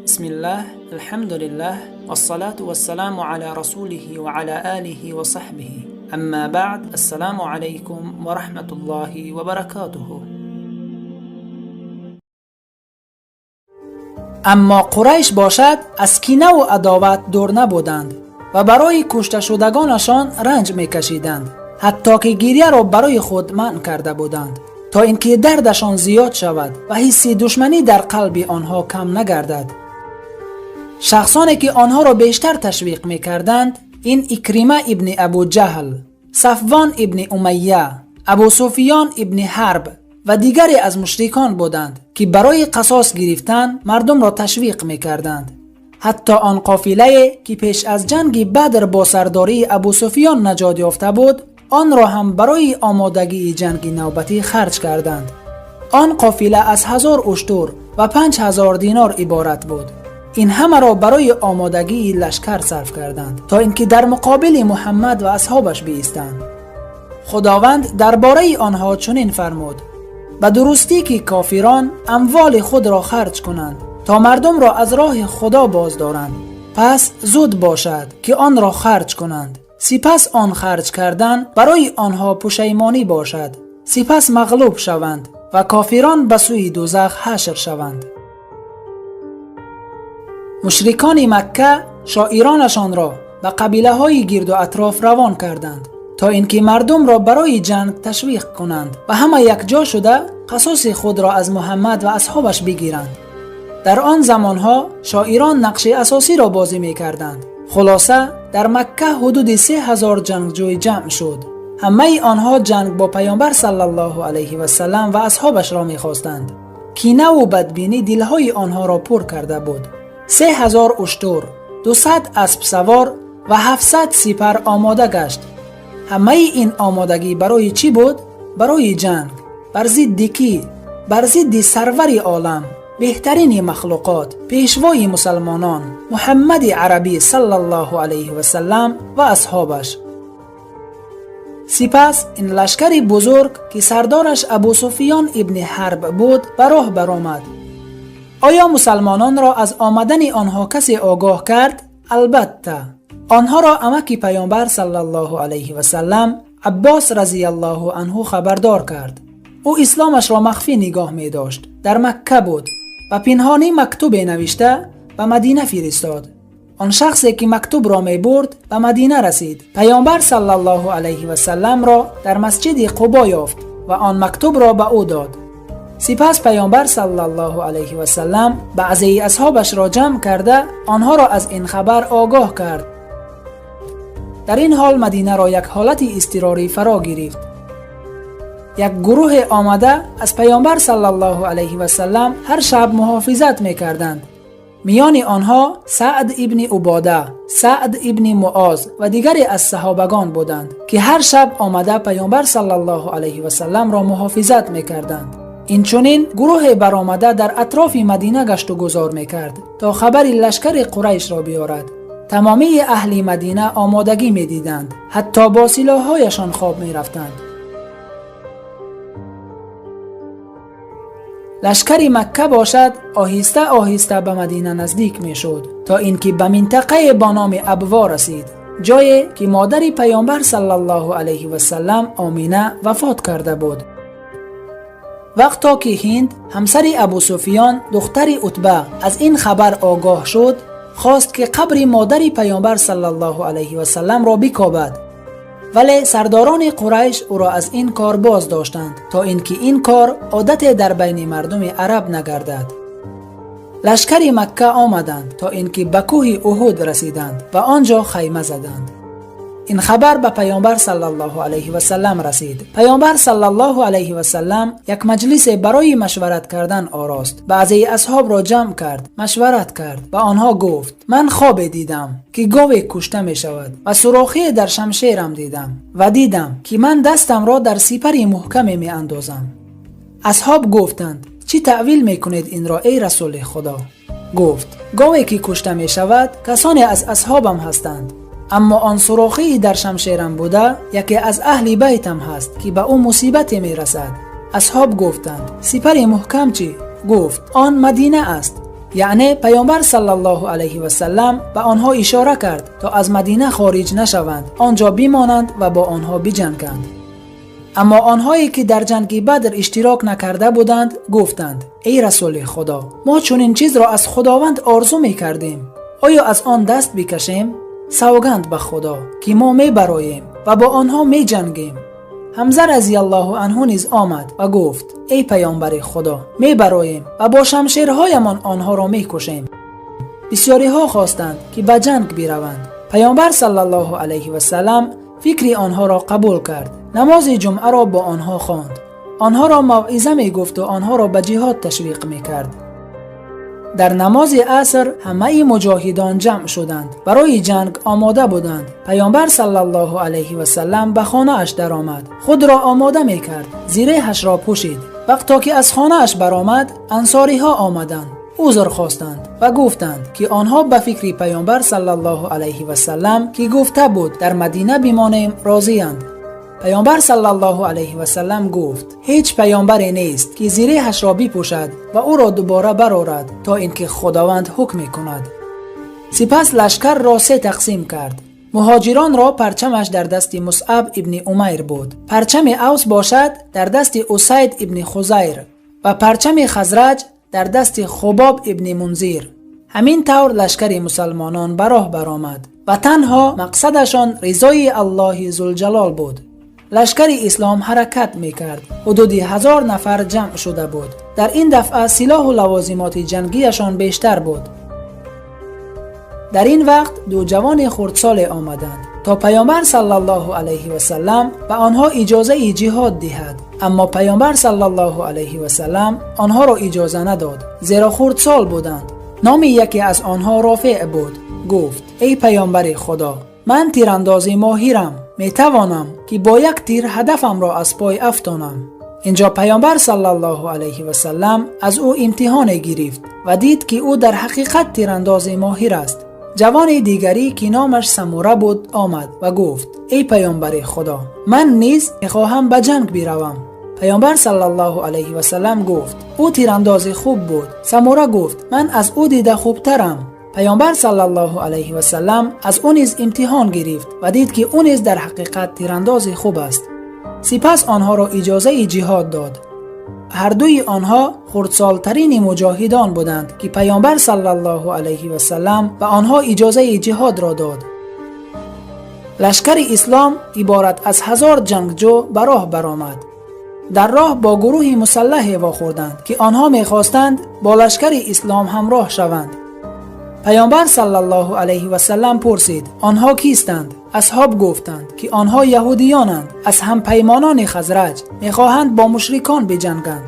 Бисмиллаҳ, алҳамдулиллаҳ, вассалату вассаламу ала расулиҳи ва ала олиҳи ва саҳбиҳи. Амма баъд, ассаламу алайкум ва раҳматуллоҳи ва баракотуҳу. Аммо Қурайш бошад, аз кинаву адоват дур набуданд ва барои кушташудагонашон ранҷ мекашиданд, ҳатто ки гирьяро барои худ манъ карда буданд, то ин ки дардашон зиёд шавад ва ҳисси душманӣ дар қалби онҳо кам нагардад. Шахсоне ки онҳоро бештар ташвиқ мекарданд, ин Икрима ибни Абу Ҷаҳл, Сафвон ибни Умайя, Абу Суфиён ибни Ҳарб ва дигаре аз мушрикон буданд, ки барои қасос гирифтан мардумро ташвиқ мекарданд. Ҳатто он қофилае, ки пеш аз ҷанги Бадр бо сардории Абу Суфиён наҷот ёфта буд, онро ҳам барои омодагии ҷанги навбатӣ харҷ карданд. Он қофила аз 1000 уштур ва 5000 динор иборат буд. Ин ҳамаро барои омодагии лашкар сарф карданд, то ин ки дар муқобили Муҳаммад ва асҳобаш биистанд. Худованд дар бораи онҳо чунин фармуд: ба дурустӣ ки кофирон амволи худро харҷ кунанд, то мардумро аз роҳи Худо боз доранд. Пас зуд бошад, ки онро харҷ кунанд. Сипас он харҷ кардан барои онҳо пушаймонӣ бошад. Сипас мағлуб шаванд ва кофирон ба сӯи дӯзах ҳашр шаванд. Мушрикони Макка шоиронашонро ба қабилаҳои гирду атроф равон карданд, то ин ки мардумро барои ҷанг ташвиқ кунанд ва ҳама якҷо шуда қасоси худро аз Муҳаммад ва асҳобаш бигиранд. Дар он замонҳо шоирон нақши асосиро бозӣ мекарданд. Хулоса, дар Макка ҳудуди 3000 ҷангҷӯй ҷамъ шуд. Ҳамаи онҳо ҷанг бо Паёмбар саллаллоҳу алайҳи васаллам ва асҳобашро мехостанд. Кинаву бадбинӣ дилҳои онҳоро пур карда буд. 3000 уштур, 200 аспсавор ва 700 сипар омода гашт. Ҳамаи ин омодагӣ барои чӣ буд? Барои ҷанг. Бар зидди кӣ? Бар зидди сарвари олам, беҳтарини махлуқот, пешвои мусалмонон, Муҳаммади арабӣ саллаллоҳу алайҳи васаллам ва асҳобаш. Сипас ин лашкари бузург, ки сардораш Абу Суфиён ибни Ҳарб буд, ба роҳ баромад. Оё мусалмононро аз омадани онҳо касе огоҳ кард? Албатта, онҳоро амаки Паёмбар саллаллоҳу алайҳи васаллам, Аббос разияллоҳу анҳу хабардор кард. Ӯ исломашро махфӣ нигоҳ медошт, дар Макка буд ва пинҳонӣ мактубе навишта ба Мадина фиристод. Он шахсе, ки мактубро мебурд, ба Мадина расид. Паёмбар саллаллоҳу алайҳи васалламро дар масҷиди Қубо ёфт ва он мактубро ба ӯ дод. Сипас Паёмбар саллаллоҳу алайҳи васаллам баъзеи асҳобашро ҷамъ карда, онҳоро аз ин хабар огоҳ кард. Дар ин ҳол Мадинаро як ҳолати изтирорӣ фаро гирифт. Як гурӯҳе омада аз Паёмбар саллаллоҳу алайҳи васаллам ҳар шаб муҳофизат мекарданд. Миёни онҳо Саъд ибни Убода, Саъд ибни Муоз ва дигаре аз саҳобагон буданд, ки ҳар шаб омада Паёмбар саллаллоҳу алайҳи васалламро муҳофизат мекарданд. Инчунин гурӯҳе баромада дар атрофи Мадина гашту гузор мекард, то хабари лашкари Қурайшро биёрад. Тамомии аҳли Мадина омодагӣ медиданд, ҳатто бо силоҳҳояшон хоб мерафтанд. Лашкари Макка бошад, оҳиста оҳиста ба Мадина наздик мешуд, то ин ки ба минтақае бо номи Абво расид, ҷое ки модари Паёмбар саллаллоҳу алайҳи васаллам, Омина, вафот карда буд. Вақто ки Ҳинд, ҳамсари Абу Суфиён, духтари Утба, аз ин хабар огоҳ шуд, хост, ки қабри модари Паёмбар саллаллоҳу алайҳи васалламро бикобад, вале сардорони Қурайш ӯро аз ин кор боз доштанд, то ин ки ин кор одате дар байни мардуми араб нагардад. Лашкари Макка омаданд, то ин ки ба кӯҳи Уҳуд расиданд ва он ҷо хайма заданд. Ин хабар ба Паёмбар саллаллоҳу алайҳи васаллам расид. Паёмбар саллаллоҳу алайҳи васаллам як маҷлисе барои машварат кардан орост. Баъзеи асҳобро ҷамъ кард, машварат кард, ба онҳо гуфт: ман хобе дидам, ки гове кушта мешавад ва сурохие дар шамшерам дидам ва дидам, ки ман дастамро дар сипари муҳкаме меандозам. Асҳоб гуфтанд: чӣ таъвил мекунед инро, эй расули Худо? Гуфт: гове ки кушта мешавад, касоне аз асҳобам ҳастанд, аммо он сурохии дар шамшерам буда, яке аз аҳли байтам ҳаст, ки ба ӯ мусибате мерасад. Асҳоб гуфтанд: сипари муҳкам чӣ? Гуфт: он Мадина аст. Яъне Паёмбар саллаллоҳу алайҳи васаллам ба онҳо ишора кард, то аз Мадина хориҷ нашаванд, он ҷо бимонанд ва бо онҳо биҷанганд. Аммо онҳое ки дар ҷанги Бадр иштирок накарда буданд, гуфтанд: эй Расули Худо, мо чунин чизро аз Худованд орзу мекардем, оё аз он даст бикашем? Савганд ба Худо, ки мо мебароем ва бо онҳо меҷангем. Ҳамза разияллоҳу анҳу низ омад ва гуфт: эй Паёмбари Худо, мебароем ва бо шамшерҳоямон онҳоро мекушем. Бисёриҳо хостанд, ки ба ҷанг бираванд. Паёмбар саллаллоҳу алайҳи васаллам фикри онҳоро қабул кард, намози ҷумъаро бо онҳо хонд, онҳоро мавъиза мегуфту онҳоро ба ҷиҳод ташвиқ мекард. Дар намози аср ҳамаи муҷоҳидон ҷамъ шуданд, барои ҷанг омода буданд. Паёмбар саллаллоҳу алайҳи васаллам ба хонааш даромад, худро омода мекард, зиреҳашро пӯшид. Вақто ки аз хонааш баромад, ансориҳо омаданд, узр хостанд ва гуфтанд, ки онҳо ба фикри Паёмбар саллаллоҳу алайҳи васаллам, ки гуфта буд дар Мадина бимонем, розиянд. Паёмбар саллаллоҳу алайҳи васаллам гуфт: ҳеҷ паёмбаре нест, ки зиреҳашро бипӯшад ва ӯро дубора барорад, то ин ки Худованд ҳукм мекунад. Сипас лашкарро се тақсим кард. Муҳоҷиронро парчамаш дар дасти Мусъаб ибни Умайр буд, парчами Авс бошад дар дасти Усайд ибни Хузайр ва парчами Хазраҷ дар дасти Хубоб ибни Мунзир. Ҳамин тавр лашкари мусалмонон ба роҳ баромад ва танҳо мақсадашон ризои Аллоҳи Зулҷалол буд. Лашкари ислом ҳаракат мекард. Ҳудуди 1000 нафар ҷамъ шуда буд. Дар ин дафъа силоҳу лавозимоти ҷангиашон бештар буд. Дар ин вақт ду ҷавони хурдсоле омаданд, то Паёмбар саллаллоҳу алайҳи васаллам ба онҳо иҷозаи ҷиҳод диҳад. Аммо Паёмбар саллаллоҳу алайҳи васаллам онҳоро иҷоза надод, зеро хурдсол буданд. Номи яке аз онҳо Рофеъ буд. Гуфт: эй Паёмбари Худо, ман тирандози моҳирам, метавонам, ки бо як тир ҳадафамро аз пой афтонам. Инҷо Паёмбар саллаллоҳу алайҳи васаллам аз ӯ имтиҳоне гирифт ва дид, ки ӯ дар ҳақиқат тирандози моҳир аст. Ҷавони дигарӣ, ки номаш Самура буд, омад ва гуфт: эй Паёмбари Худо, ман низ мехоҳам ба ҷанг биравам. Паёмбар саллаллоҳу алайҳи васаллам гуфт: ӯ тирандози хуб буд. Самура гуфт: ман аз ӯ дида хубтарам. Паёмбар саллаллоҳу алайҳи васаллам аз ӯ низ имтиҳон гирифт ва дид, ки ӯ низ дар ҳақиқат тирандози хуб аст. Сипас онҳоро иҷозаи ҷиҳод дод. Ҳардуи онҳо хурдсолтарини муҷоҳидон буданд, ки Паёмбар саллаллоҳу алайҳи васаллам ба онҳо иҷозаи ҷиҳодро дод. Лашкари ислом иборат аз 1000 ҷангҷӯ ба роҳ баромад. Дар роҳ бо гурӯҳи мусаллаҳе вохӯрданд, ки онҳо мехостанд бо лашкари ислом ҳамроҳ шаванд. Паёмбар саллаллоҳу алайҳи васаллам пурсид: онҳо кистанд? Асҳоб гуфтанд, ки онҳо яҳудиёнанд аз ҳампаймонони Хазраҷ, мехоҳанд бо мушрикон биҷанганд.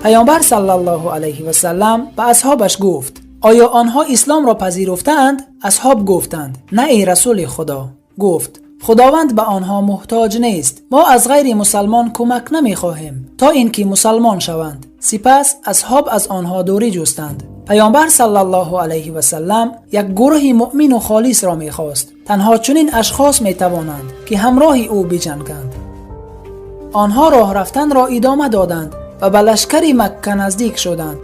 Паёмбар саллаллоҳу алайҳи васаллам ба асҳобаш гуфт: оё онҳо исломро пазируфтаанд? Асҳоб гуфтанд: на, эй Расули Худо. Гуфт: Худованд ба онҳо муҳтоҷ нест, мо аз ғайри мусалмон кӯмак намехоҳем, то ин ки мусалмон шаванд. Сипас асҳоб аз онҳо дурӣ ҷустанд. Паёмбар саллаллоҳу алайҳи васаллам як гурӯҳи муъмину холисро мехост. Танҳо чунин ашхос метавонанд, ки ҳамроҳи ӯ биҷанганд. Онҳо роҳ рафтанро идома доданд ва ба лашкари Макка наздик шуданд.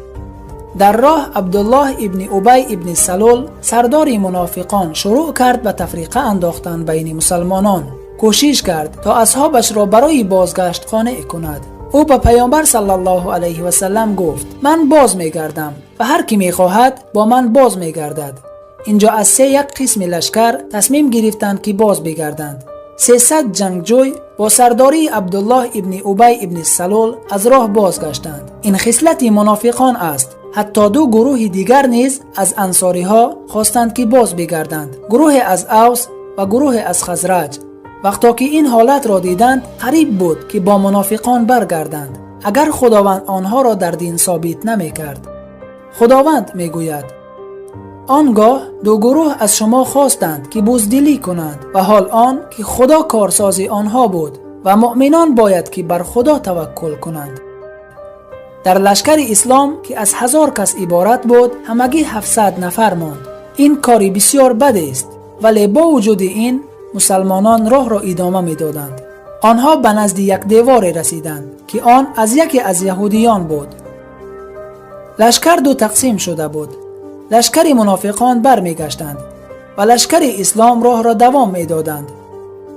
Дар роҳ Абдуллоҳ ибни Убай ибни Салул, сардори мунофиқон, шурӯъ кард ба тафриқа андохтан байни мусалмонон. Кӯшиш кард, то асҳобашро барои бозгашт қонеъ кунад. Ӯ ба Паёмбар саллаллоҳу алайҳи васаллам гуфт: ман боз мегардам ва ҳар кӣ мехоҳад, бо ман боз мегардад. Инҷо аз се як қисми лашкар тасмим гирифтанд, ки боз бигарданд. 300 ҷангҷӯй бо сардории Абдуллоҳ ибни Убай ибни Салул аз роҳ бозгаштанд. Ин хислати мунофиқон аст. Ҳатто ду гурӯҳи дигар низ аз ансориҳо хостанд, ки боз бигарданд: гурӯҳе аз Авс ва гурӯҳе аз Хазраҷ. Вақто ки ин ҳолатро диданд, қариб буд, ки бо мунофиқон баргарданд, агар Худованд онҳоро дар дин собит намекард. Худованд мегӯяд: он гоҳ ду гурӯҳ аз шумо хостанд, ки буздилӣ кунанд, ва ҳол он ки Худо корсози онҳо буд ва муъминон бояд ки бар Худо таваккул кунанд. Дар лашкари ислом, ки аз 1000 кас иборат буд, ҳамагӣ 700 нафар монд. Ин кори бисёр бадест, вале бо вуҷуди ин мусалмонон роҳро идома медоданд. Онҳо ба назди як деворе расиданд, ки он аз яке аз яҳудиён буд. Лашкар ду тақсим шуда буд. Лашкари мунофиқон бармегаштанд ва лашкари ислом роҳро давом медоданд.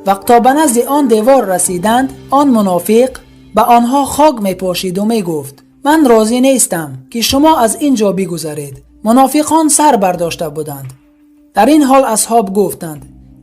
Вақто ба назди он девор расиданд, он мунофиқ ба онҳо хок мепошиду мегуфт: «Ман розӣ нестам, ки шумо аз ин ҷо бигузаред». Мунофиқон сар бардошта буданд. Дар ин ҳол асҳоб гуфтанд: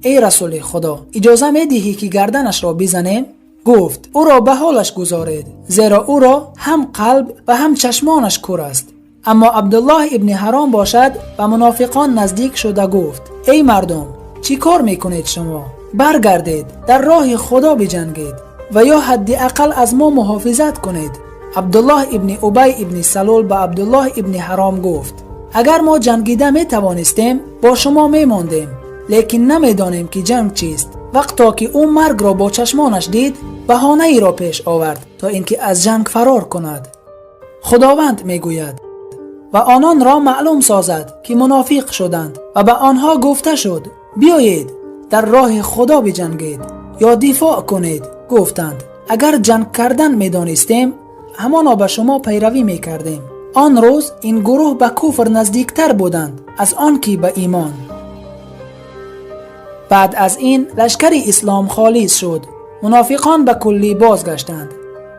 «Эй расули худо, иҷоза медиҳӣ, ки гарданашро бизанем?» Гуфт: «Ӯро ба ҳолаш гузоред, зеро ӯро ҳам қалб ва ҳам чашмонаш кур аст». Аммо Абдуллоҳ ибни Ҳаром бошад, ба мунофиқон наздик шуда гуфт: «Эй мардум, чӣ кор мекунед шумо? Баргардед, дар роҳи худо биҷангед ва ё ҳадди ақал аз мо муҳофизат кунед». Абдуллоҳ ибни Убай ибни Салул ба Абдуллоҳ ибни Ҳаром гуфт: «Агар мо ҷангида метавонистем, бо шумо мемондем, лекин намедонем, ки ҷанг чист». Вақто ки ӯ маргро бо чашмонаш дид, баҳонаеро пеш овард, то ин ки аз ҷанг фарор кунад. Худованд мегӯяд: «Ва ононро маълум созад, ки мунофиқ шуданд ва ба онҳо гуфта шуд: биёед, дар роҳи худо биҷангед ё дифоъ кунед, гуфтанд: агар ҷанг кардан медонистем, ҳамоно ба шумо пайравӣ мекардем». Он рӯз ин гурӯҳ ба куфр наздиктар буданд аз он ки ба имон. Баъд аз ин лашкари ислом холис шуд. Мунофиқон ба куллӣ бозгаштанд.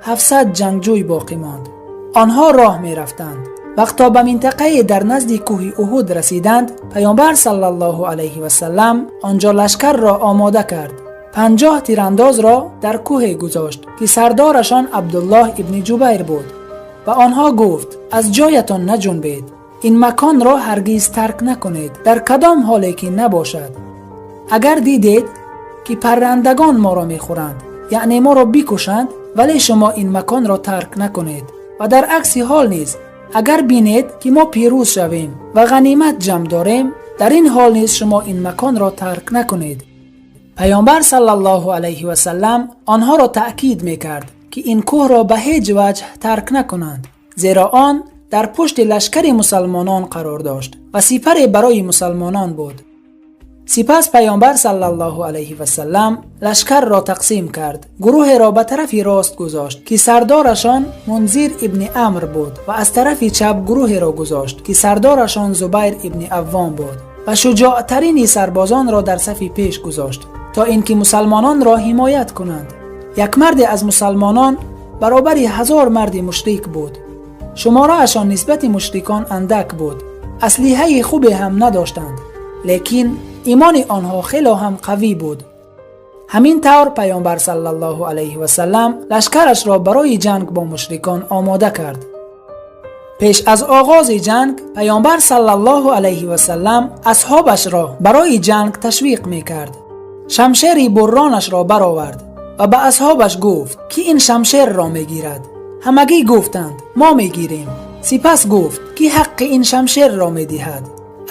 700 ҷангҷӯй боқӣ монд. Онҳо роҳ мерафтанд. Вақто ба минтақае дар назди кӯҳи Уҳуд расиданд, паёмбар саллаллоҳу алайҳи васаллам он ҷо лашкарро омода кард. 50 тирандозро дар кӯҳе гузошт, ки сардорашон Абдуллоҳ ибни Ҷубайр буд. Ба онҳо гуфт: «Аз ҷоятон наҷунбед, ин маконро ҳаргиз тарк накунед, дар кадом ҳоле ки набошад. Агар дидед, ки паррандагон моро мехӯранд, яъне моро бикушанд, вале шумо ин маконро тарк накунед ва дар акси ҳол низ, агар бинед, ки мо пирӯз шавем ва ғанимат ҷамъ дорем, дар ин ҳол низ шумо ин маконро тарк накунед». Паёмбар саллаллоҳу алайҳи васаллам онҳоро таъкид мекард, ки ин кӯҳро ба ҳеҷ ваҷҳ тарк накунанд, зеро он дар пушти лашкари мусалмонон қарор дошт ва сипаре барои мусалмонон буд. Сипас паёмбар саллаллоҳу алайҳи васаллам лашкарро тақсим кард. Гурӯҳеро ба тарафи рост гузошт, ки сардорашон Мунзир ибни Амр буд, ва аз тарафи чап гурӯҳеро гузошт, ки сардорашон Зубайр ибни Аввом буд, ва шуҷоътарини сарбозонро дар сафи пеш гузошт, то ин ки мусалмононро ҳимоят кунанд. Як марде аз мусалмонон баробари 1000 марди мушрик буд. Шумораашон нисбати мушрикон андак буд, аслиҳаи хубе ҳам надоштанд, лекин имони онҳо хело ҳам қавӣ буд. Ҳамин тавр паёмбар саллаллоҳу алайҳи васаллам лашкарашро барои ҷанг бо мушрикон омода кард. Пеш аз оғози ҷанг паёмбар саллаллоҳу алайҳи васаллам асҳобашро барои ҷанг ташвиқ мекард. Шамшери бурронашро баровард ва ба асҳобаш гуфт: «Ки ин шамшерро мегирад?» Ҳамагӣ гуфтанд: «Мо мегирем». Сипас гуфт: «Ки ҳаққи ин шамшерро медиҳад?»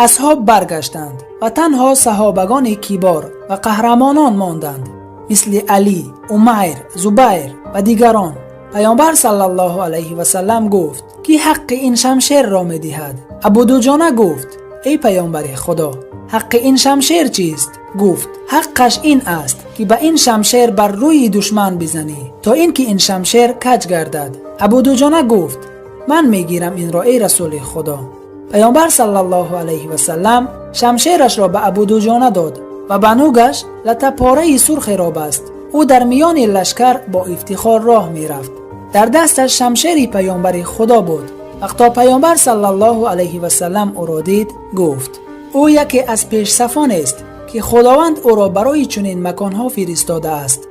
Асҳоб баргаштанд ва танҳо саҳобагони кибор ва қаҳрамонон монданд, мисли Алӣ, Умайр, Зубайр ва дигарон. Паёмбар саллаллоҳу алайҳи васаллам гуфт: «Ки ҳаққи ин шамшерро медиҳад?» Абудуҷона гуфт: «Эй паёмбари худо, ҳаққи ин шамшер чист?» Гуфт: «Ҳаққаш ин аст, ки ба ин шамшер бар рӯи душман бизанӣ, то ин ки ин шамшер каҷ гардад». Абудуҷона гуфт: «Ман мегирам инро, эй расули худо». Паёмбар саллаллоҳу алайҳи васаллам шамшерашро ба Абудуҷона дод ва ба нӯгаш латтапораи сурхеро баст. Ӯ дар миёни лашкар бо ифтихор роҳ мерафт. Дар дасташ шамшери паёмбари худо буд. Вақто паёмбар саллаллоҳу алайҳи васаллам ӯро дид, гуфт: «Ӯ яке аз пешсафонест, ки худованд ӯро барои чунин маконҳо фиристодааст».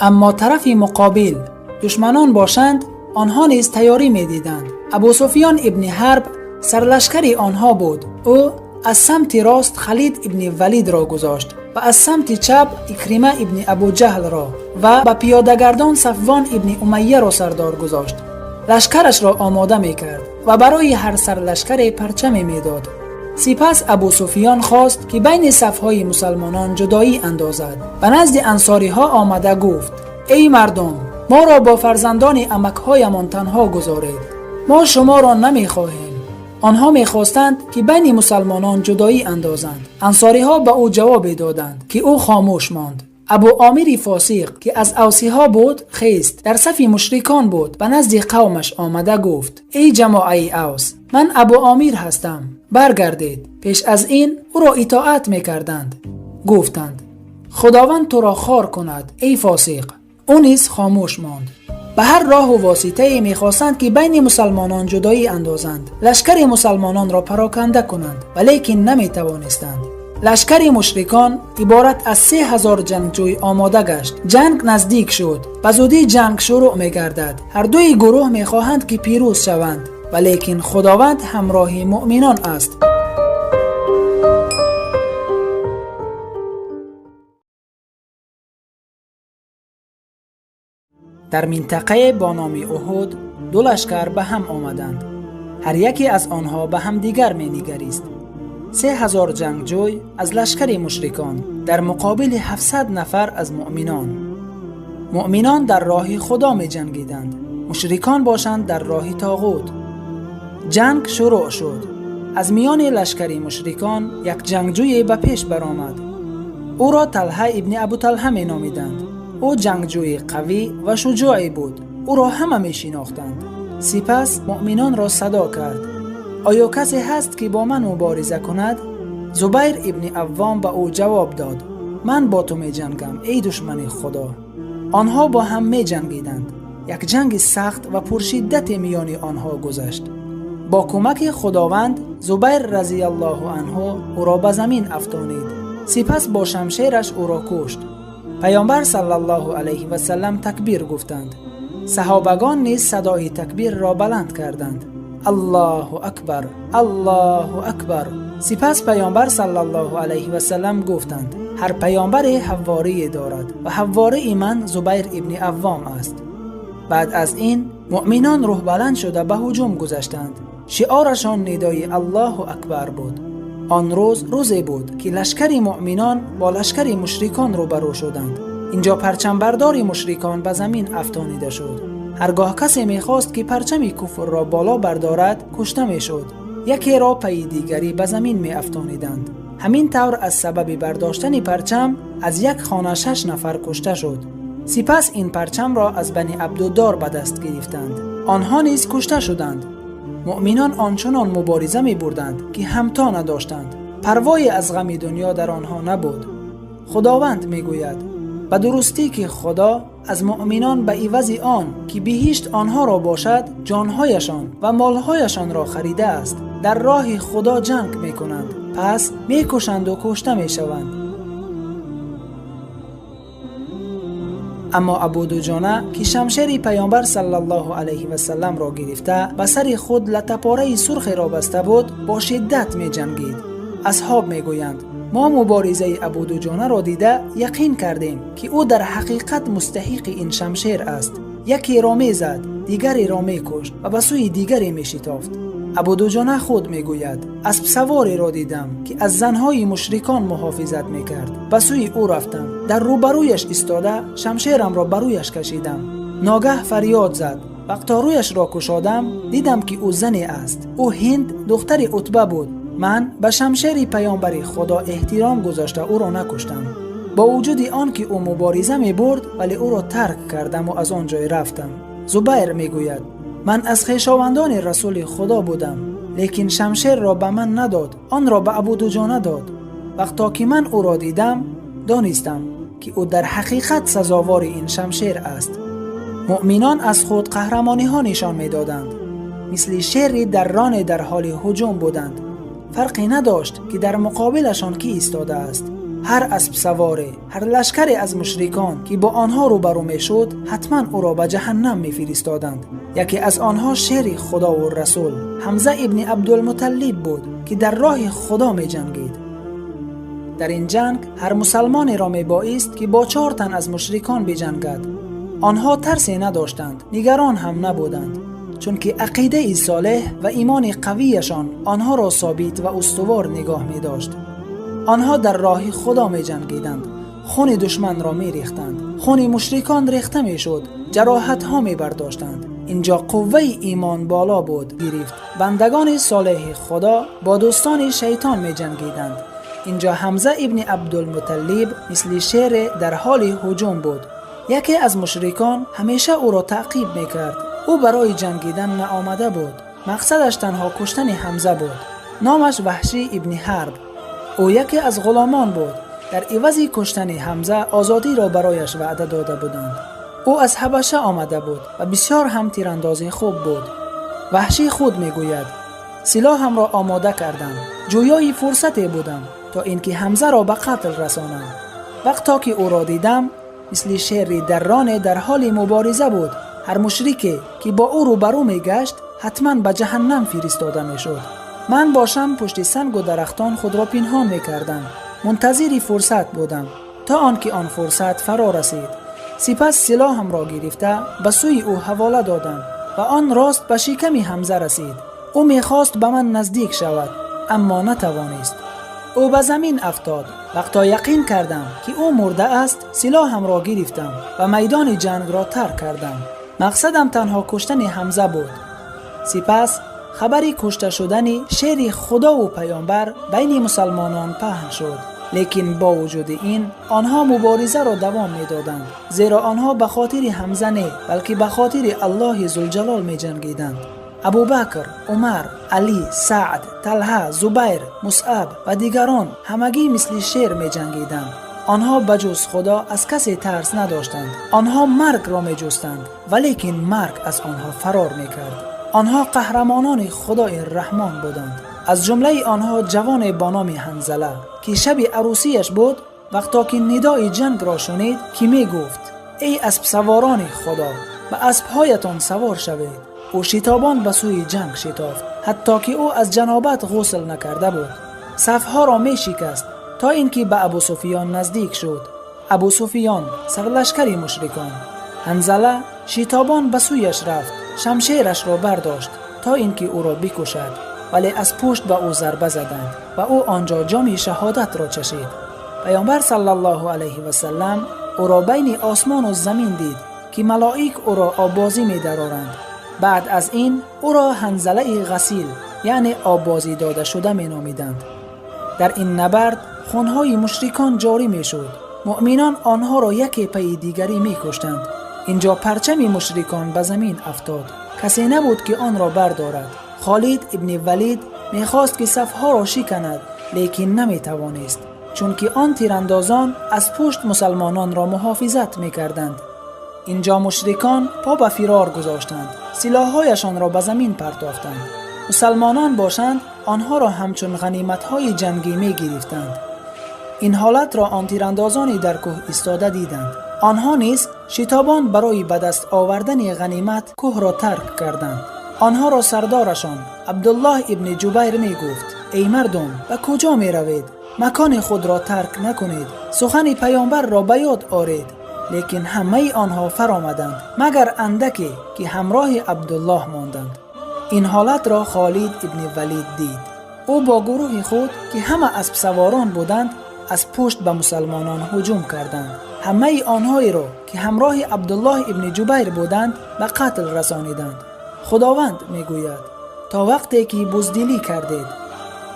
Аммо тарафи муқобил душманон бошанд, онҳо низ тайёрӣ медиданд. Абусуфиён ибни Ҳарб сарлашкари онҳо буд. Ӯ аз самти рост Халид ибни Валидро гузошт ва аз самти чап Икрима ибни Абуҷаҳлро ва ба пиёдагардон Сафвон ибни Умайяро сардор гузошт. Лашкарашро омода мекард ва барои ҳар сарлашкаре парчаме медод. Сипас Абусуфиён хост, ки байни сафҳои мусалмонон ҷудоӣ андозад. Ба назди ансориҳо омада гуфт: «Эй мардум, моро бо фарзандони амакҳоямон танҳо гузоред, мо шуморо намехоҳем». Онҳо мехостанд, ки байни мусалмонон ҷудоӣ андозанд. Ансориҳо ба ӯ ҷавобе доданд, ки ӯ хомӯш монд. Абу Омири фосиқ, ки аз авсиҳо буд, хест, дар сафи мушрикон буд, ба назди қавмаш омада гуфт: «Эй ҷамоаи Авс, ман Абу Омир ҳастам. Баргардед. Пеш аз ин ӯро итоат мекарданд. Гуфтанд: Худованд туро хор кунад, эй фосиқ. Ӯ низ хомӯш монд. Ба ҳар роҳу воситае мехостанд, ки байни мусалмонон ҷудоӣ андозанд, лашкари мусалмононро пароканда кунанд, валекин наметавонистанд. Лашкари мушрикон иборат аз 3000 ҷангҷӯй омода гашт. Ҷанг наздик шуд. Ба зудӣ ҷанг шурӯъ мегардад. Ҳар дуи гурӯҳ мехоҳанд, ки пирӯз шаванд, валекин Худованд ҳамроҳи муъминон аст. Дар минтақае бо номи Уҳуд ду лашкар ба ҳам омаданд. Ҳар яке аз онҳо ба ҳамдигар менигарист. 3000 ҷангҷӯй аз лашкари мушрикон дар муқобили 700 нафар аз муъминон. Муъминон дар роҳи Худо меҷангиданд, мушрикон бошанд дар роҳи тоғут. Ҷанг шурӯъ шуд. Аз миёни лашкари мушрикон як ҷангҷӯе ба пеш баромад. Ӯро Талҳа ибни Абуталҳа меномиданд. Ӯ ҷангҷӯи қавӣ ва шуҷоъе буд. Ӯро ҳама мешинохтанд. Сипас муъминонро садо кард: оё касе ҳаст, ки бо ман мубориза кунад? Зубайр ибни Аввом ба ӯ ҷавоб дод: ман бо ту меҷангам, эй душмани Худо. Онҳо бо ҳам меҷангиданд. Як ҷанги сахт ва пуршиддате миёни онҳо гузашт. Бо кӯмаки Худованд Зубайр разияллоҳу анҳу ӯро ба замин афтонид. Сипас бо шамшераш ӯро кушт. Паёмбар саллаллоҳу алайҳи васаллам такбир гуфтанд. Саҳобагон низ садои такбирро баланд карданд: Аллоҳу акбар, Аллоҳу акбар. Сипас паёмбар саллаллоҳу алайҳи васаллам гуфтанд: ҳар паёмбаре ҳавворие дорад ва ҳаввории ман Зубайр ибни Аввом аст. Баъд аз ин муъминон рӯҳбаланд шуда ба ҳуҷум гузаштанд. Шиорашон нидои Аллоҳу акбар буд. Он рӯз рӯзе буд, ки лашкари муъминон бо лашкари мушрикон рӯбарӯ шуданд. Инҷо парчамбардори мушрикон ба замин афтонида шуд. Ҳаргоҳ касе мехост, ки парчами куфрро боло бардорад, кушта мешуд. Якеро пайи дигарӣ ба замин меафтониданд. Ҳамин тавр аз сабаби бардоштани парчам аз як хона шаш нафар кушта шуд. Сипас ин парчамро аз Бани Абдуддор ба даст гирифтанд. Онҳо низ кушта шуданд. Муъминон ончунон мубориза мебурданд, ки ҳамто надоштанд. Парвое аз ғами дунё дар онҳо набуд. Худованд мегӯяд: ба дурустӣ, ки Худо аз муъминон ба ивази он ки биҳишт онҳоро бошад, ҷонҳояшон ва молҳояшонро харидааст. Дар роҳи Худо ҷанг мекунанд, пас мекушанду кушта мешаванд. Аммо Абудуҷона, ки шамшери паёмбар саллаллоҳу алайҳи васалламро гирифта, ба сари худ латтапораи сурхеро баста буд, бо шиддат меҷангид. Асҳоб мегӯянд: мо муборизаи Абудуҷонаро дида яқин кардем, ки ӯ дар ҳақиқат мустаҳиқи ин шамшер аст. Якеро мезад, дигареро мекушт ва ба сӯи дигаре мешитофт. Абудуҷона худ мегӯяд: аспсавореро дидам, ки аз занҳои мушрикон муҳофизат мекард. Ба сӯи ӯ рафтам, дар рӯбарӯяш истода, шамшерамро ба рӯяш кашидам. Ногаҳ фарёд зад. Вақто рӯяшро кушодам, дидам, ки ӯ зане аст. Ӯ Ҳинд духтари Утба буд. Ман ба шамшери паёмбари Худо эҳтиром гузошта, ӯро накуштам. Бо вуҷуди он ки ӯ мубориза мебурд, вале ӯро тарк кардаму аз он ҷой рафтам. Зубайр мегӯяд: ман аз хешовандони расули Худо будам, лекин шамшерро ба ман надод, онро ба Абудуҷона дод. Вақто ки ман ӯро дидам, донистам, ки ӯ дар ҳақиқат сазовори ин шамшер аст. Муъминон аз худ қаҳрамониҳо нишон медоданд. Мисли шери дарроне дар ҳоли ҳуҷум буданд. Фарқе надошт, ки дар муқобилашон кӣ истодааст. Ҳар аспсаворе, ҳар лашкаре аз мушрикон, ки бо онҳо рӯбарӯ мешуд, ҳатман ӯро ба ҷаҳаннам мефиристоданд. Яке аз онҳо шери Худову расул Ҳамза ибни Абдулмуталлиб буд, ки дар роҳи Худо меҷангид. Дар ин ҷанг ҳар мусалмонеро мебоист, ки бо чор тан аз мушрикон биҷангад. Онҳо тарсе надоштанд, нигарон ҳам набуданд, чунки ақидаи солеҳ ва имони қавияшон онҳоро собит ва устувор нигоҳ медошт. Онҳо дар роҳи Худо меҷангиданд, хуни душманро мерехтанд, хуни мушрикон рехта мешуд, ҷароҳатҳо мебардоштанд. Инҷо қувваи имон боло буд гирифт. Бандагони солеҳи Худо бо дӯстони шайтон меҷангиданд. Инҷо Ҳамза ибни Абдулмуталлиб мисли шере дар ҳоли ҳуҷум буд. Яке аз мушрикон ҳамеша ӯро таъқиб мекард. Ӯ барои ҷангидан наомада буд. Мақсадаш танҳо куштани Ҳамза буд. Номаш Ваҳшӣ ибни Ҳарб. Ӯ яке аз ғуломон буд. Дар ивази куштани Ҳамза озодиро барояш ваъда дода буданд. Ӯ аз Ҳабаша омада буд ва бисёр ҳам тирандози хуб буд. Ваҳшӣ худ мегӯяд: силоҳамро омода кардам, ҷӯёи фурсате будам то ин ки Ҳамзаро ба қатл расонам. Вақто ки ӯро дидам, мисли шери дарроне дар ҳоли мубориза буд. Ҳар мушрике ки бо ӯ рӯбарӯ мегашт, ҳатман ба ҷаҳаннам фиристода мешуд. Ман бошам пушти сангу дарахтон худро пинҳон мекардам, мунтазири фурсат будам то он ки он фурсат фаро расид. Сипас силоҳамро гирифта ба сӯи ӯ ҳавола додам ва он рост ба шиками Ҳамза расид. Ӯ мехост ба ман наздик шавад, аммо натавонист. Ӯ ба замин афтод. Вақто яқин кардам, ки ӯ мурда аст, силоҳамро гирифтам ва майдони ҷангро тарк кардам. Мақсадам танҳо куштани Ҳамза буд. Сипас хабари кушта шудани шери Худову паёмбар байни мусалмонон паҳн шуд. Лекин бо вуҷуди ин онҳо муборизаро давом медоданд, зеро онҳо ба хотири Ҳамза не, балки ба хотири Аллоҳи Зулҷалол меҷангиданд. Абубакр, Умар, Алӣ, Саъд, Талҳа, Зубайр, Мусъаб ва дигарон ҳамагӣ мисли шер меҷангиданд. Онҳо ба ҷуз Худо аз касе тарс надоштанд. Онҳо маргро меҷустанд, валекин марг аз онҳо фарор мекард. Онҳо қаҳрамонони Худои Раҳмон буданд. Аз ҷумлаи онҳо ҷавоне бо номи Ҳанзала, ки шаби арӯсияш буд, вақто ки нидои ҷангро шунид, ки мегуфт: эй аспсаворони Худо, ба аспҳоятон савор шавед, ӯ шитобон ба сӯи ҷанг шитофт, ҳатто ки ӯ аз ҷанобат ғусл накарда буд. Сафҳоро мешикаст то ин ки ба Абусуфиён наздик шуд. Абусуфиён сарлашкари мушрикон. Ҳанзала шитобон ба сӯяш рафт, шамшерашро бардошт то ин ки ӯро бикушад, вале аз пушт ба ӯ зарба заданд ва ӯ он ҷо ҷоми шаҳодатро чашид. Паёмбар саллаллоҳу алайҳи васаллам ӯро байни осмону замин дид, ки малоик ӯро оббозӣ медароранд. Баъд аз ин ӯро Ҳанзалаи ғасил, яъне оббозӣ додашуда меномиданд. Дар ин набард хунҳои мушрикон ҷорӣ мешуд. Муъминон онҳоро яке пайи дигарӣ мекуштанд. Инҷо парчами мушрикон ба замин афтод. Касе набуд, ки онро бардорад. Холид ибни Валид мехост, ки сафҳоро шиканад, лекин наметавонист, чунки он тирандозон аз пушт мусалмононро муҳофизат мекарданд. Инҷо мушрикон по ба фирор гузоштанд, силоҳҳояшонро ба замин партофтанд. Мусалмонон бошанд, онҳоро ҳамчун ғаниматҳои ҷангӣ мегирифтанд. Ин ҳолатро он тирандозони дар кӯҳ истода диданд. Онҳо низ шитобон барои ба даст овардани ғанимат кӯҳро тарк карданд. Онҳоро сардорашон Абдуллоҳ ибни Ҷубайр мегуфт: эй мардум, ба куҷо меравед? Макони худро тарк накунед, сухани паёмбарро ба ёд оред. Лекин ҳамаи онҳо фаромаданд, магар андаке, ки ҳамроҳи Абдуллоҳ монданд. Ин ҳолатро Холид ибни Валид дид. Ӯ бо гурӯҳи худ, ки ҳама аспсаворон буданд, аз пушт ба мусалмонон ҳуҷум карданд. Ҳамаи онҳоеро, ки ҳамроҳи Абдуллоҳ ибни Ҷубайр буданд, ба қатл расониданд. Худованд мегӯяд: то вақте ки буздилӣ кардед